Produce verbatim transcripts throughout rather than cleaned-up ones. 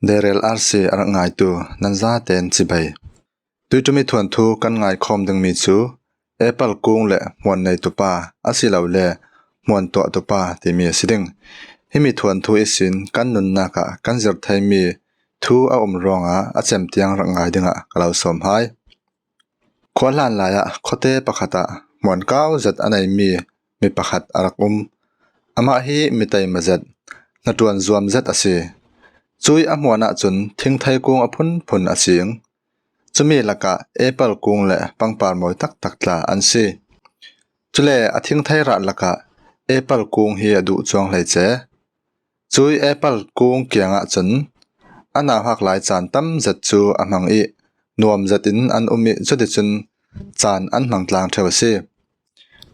Derel R C a rak ngaitu nan zaten cibai. Tuitumi thuanthu kan ngaikhawm dingmi cu apple kung le hmuan neitu pa, asilole hmuan tuahtu pa timi a si ding. Himi thuanthu ihsin kan nunnak ah kan zirh theimi thu a um ruangah a cem tiang rak ngai dingah ka lo sawm hai. Khua hlan lai ah khuate pakhat ah hmuan kau zet a neimi mi pakhat a rak um. Amah hi mi teima zet, hnaṭuan zuam zet a si. Cui a hmuan ahcun thingthei kung a phunphun a sing. Cumi lakah apple kung le pangpar mawi taktak tla an si. Cule a thingthei rah lakah apple kung hi a duh cuang hleice. Cui apple kung kiangah cun a nauhak lai caan tam zet cu a hmang ih nuam zetin an um ih cuticun caan an hmang tlang ṭheu a si.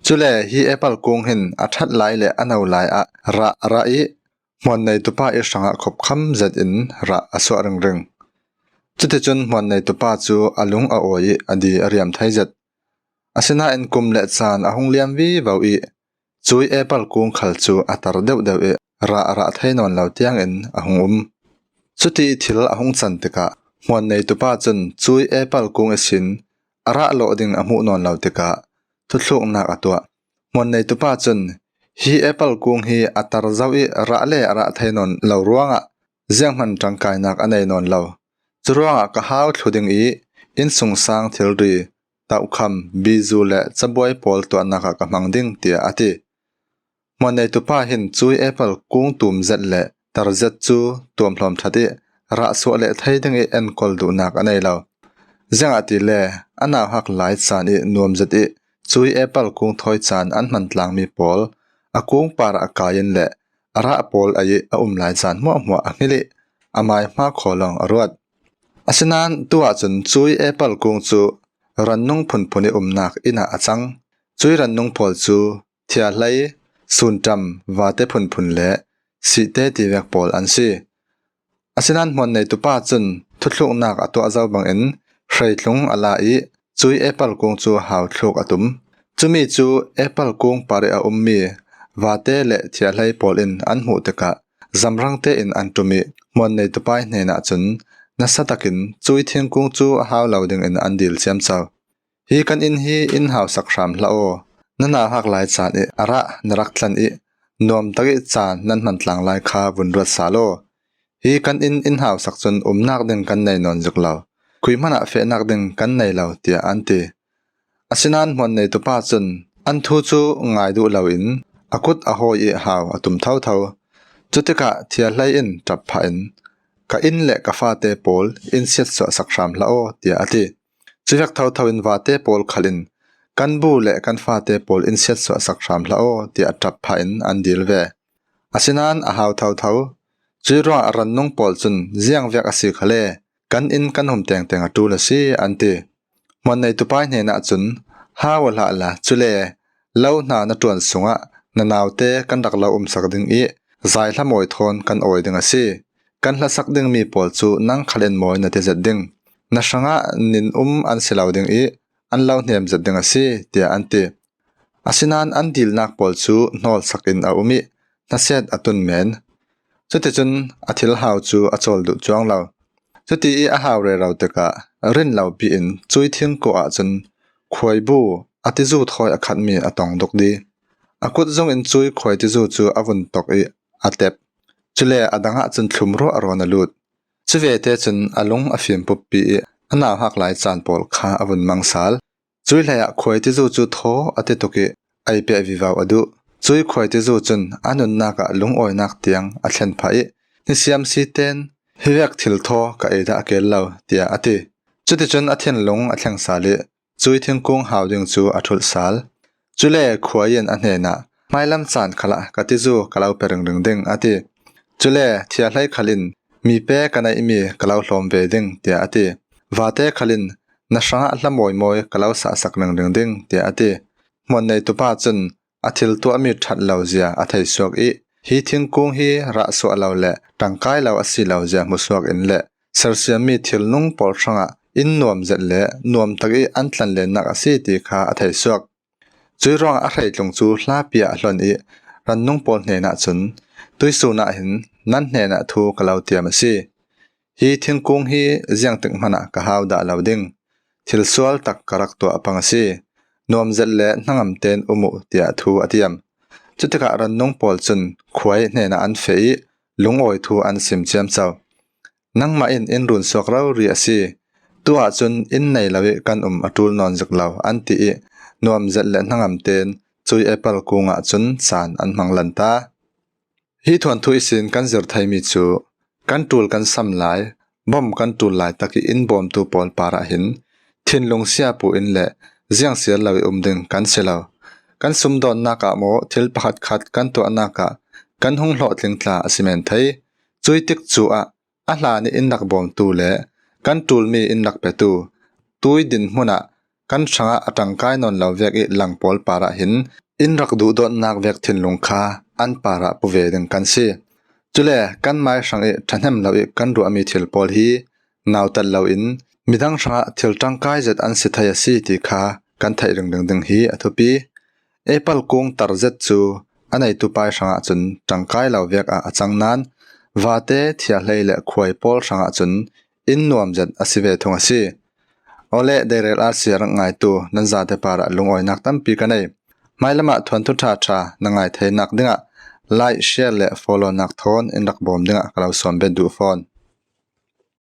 Cule hi apple kung hin a ṭhat lai le a no lai ah rah a rah ih hmuan neitu pa ih hrangah khopkham zetin rah a suah ringring. Cuticun hmuan neitu pa cu a lung a awi ih a di a riam thei zet. Asinain kum le caan a hung liam vivo ih cui apple kung khal cu a tar deuhdeuh ih rah a rah thei nawn lo tiangin a hung um. Cuti ih thil a hung can tikah hmuan neitu pa cun cui apple kung ihsin a rah lawh ding a hmuh nawn lo tikah thuthluknak a tuah. Hmuan neitu pa cun hi apple kung hi a tar zo ih rah le a rah thei nawn lo ruangah zianghman ṭangkainak a nei nawn lo. Curuangah ka hau thlu ding ih innsungsang thilri, tohkham, bizu le cabuai pawl tuahnak ah ka hmang ding, tiah a ti. Hmuan neitu pa hin cui apple kung tum zet le tar zet cu tuamhlawm ṭhat ih rah suah leh thei ding ih enkawl duhnak a nei lo. Ziangahtile a nauhak lai caan ih nuam zet ih cui apple kung thawi caan an hman tlangmi pawl a kung parah a kai in le a rah pawl ei ih a um lai caan hmuahhmuah a hngilh ih a mai hma khaw lawng a ruat. Asinain tu ahcun cui apple kung cu rannung phunphun ih umnak inn ah a cang. Cui rannung pawl cu thiahlei, sunṭam, vate phunphun le sihte tivek pawl an si. Asinain hmuan neitu pa cun thuthluknak a tuah zo bangin hreitlung a la ih cui apple kung cu hau thluk a tum. Cumi cu apple kung parih a ummi vate le thiahlei pawl in an hmuh tikah zamrang tein an ṭum ih hmuan neitu pa hnenah cun nasa takin cui thingkung cu a hau lo dingin an dil ciamco. Hi kan inn hi inn hausak hram hlah aw. Na nauhak lai caan ih a rah na rak tlan ih nuam tak ih caan nan hman tlang lai kha vun ruat sal aw. Hi kan inn inn hausak cun umnak ding kan nei nawn zik lo, khui hmanh ah fehnak ding kan nei lo, tiah an ti. Asinain hmuan neitu pa cun an thu cu ngai duh loin a kut a hawi ih hau a tum thotho. Cutikah thiahlei in ṭap phah in, ka inn le ka fate pawl in siatsuah sak hram hlah aw, tiah a ti. Cuvek thotho in vate pawl khal in, kan bu le kan fate pawl in siatsuah sak hram hlah aw, tiah ṭap phah in an dil ve. Asinain a hau thotho. Cui ruangah rannung pawl cun, ziangvek a si khale, kan inn kan hum tengteng a ṭul a si, an ti. Hmuan neitu pa hnenah cun, hau aw hlah la, cule lo hna na ṭuan sungah na naute kan rak lo umsak ding ih zai hlamawi thawn kan awi ding a si. Kan hlasak dingmi pawl cu nang khal in mawi na ti zet ding. Na hrangah nin um an si lo ding ih an lo hnem zet ding a si, tiah an ti. Asinain an dilnak pawl cu hnawlsak in a um ih hnasiat a tun men. Cuticun a thil hau cu a cawl duh cuang lo. Cuti ih a hau rero tikah rin lopi in cui thingkung ahcun khuaibu a tizu thawi a khatmi a tong duk di. A kut zung in cui khuai tizu cu a vun tok ih a tep. Cule a dang ahcun thlum ruahrawn a lut. Cuvete cun a lung a fim puppi ih a nauhak lai caan pawl kha a vun mang sal. Cui hleiah khuai tizu cu thaw a ti tuk ih ei peh vivo a duh. Cui khuai tizu cun a nunnak ah lungawinak tiang a thlen phah ih, nisiam si ten, hi vek thil thaw ka ei dah a kel lo, tiah a ti. Cuticun a thinlung a thleng sal ih cui thingkung hau ding cu a ṭhulh sal. Cule khuai in a hnenah, hmailam caan khalah ka tizu ka lo pe ringring ding, a ti. Cule thiahlei khal in, mi pe ka neihmi ka lo hlawm ve ding, tiah a ti. Vate khal in, na hrangah hla mawimawi ka lo sahsak ringring ding, tiah a ti. Hmuan neitu pa cun a thil tuahmi ṭhat lo zia a theisuak ih, hi thingkung hi rah suah lo le ṭangkai lo a si lo zia hmusuak in le sersiammi thilnung pawl hrangah inn nuam zet le nuam tak ih an tlanlennak a si ti kha a theisuak. Cui ruangah a hreitlung cu hlapi ah a hlon ih rannung pawl hnenah cun, tuihsun ah hin nan hnenah thu ka lo tiam a si. Hi thingkung hi ziangtik hmanah ka hau dah lo ding. Thil sual tak ka rak tuah pang a si. Nuam zet le hnangam ten um uh, tiah thu a tiam. Cutikah rannung pawl cun khuai hnenah an feh ih lungawi thu an sim ciamco. Nangmah in in run suak rori a si. Tu ahcun inn nei lo ih kan um a ṭul nawn zik lo, an ti ih nuam zet le hnangam ten cui apple kung ahcun caan an hmang lanta. Hi thuanthu ihsin kan zir theimi cu kan ṭul kan sam lai, bawm kan ṭul lai tak ih inn bawmtu pawl parah hin thinlung siapu in le ziang siar lo ih um ding kan si lo. Kan sumdawnnak ah maw thil pakhatkhat kan tuahnak ah kan hung hlawhtling tla a si men thei. Cui tikcu ah a hlan ih inn rak bawmtu le kan ṭulmi inn rak petu tui dinhmun ah kan hrangah a ṭangkai nawn lo vek ih lang pawl parah hin inn rak duhdawtnak vek thinlung kha an parah pu ve ding kan si. Cule kan mai hrang ih ṭhahnem lo ih kan ruahmi thil pawl hi nautat loin midang hrangah thil ṭangkai zet an si thei a si ti kha kan theih ringring ding hi a thupi. Apple kung tar zet cu a neitu pa ih hrangah cun ṭangkai lo vek ah a cang nain vate, thiahlei le khuai pawl hrangah cun inn nuam zet a si ve thung a si. Awle, Deirel R C a rak ngaitu nan zate parah lungawinak tampi ka nei. Hmailam ah thuanthu ṭhaṭha na ngai theinak dingah like, share le follow nak thawn in rak bawm dingah ka lo sawm bet duh fawn.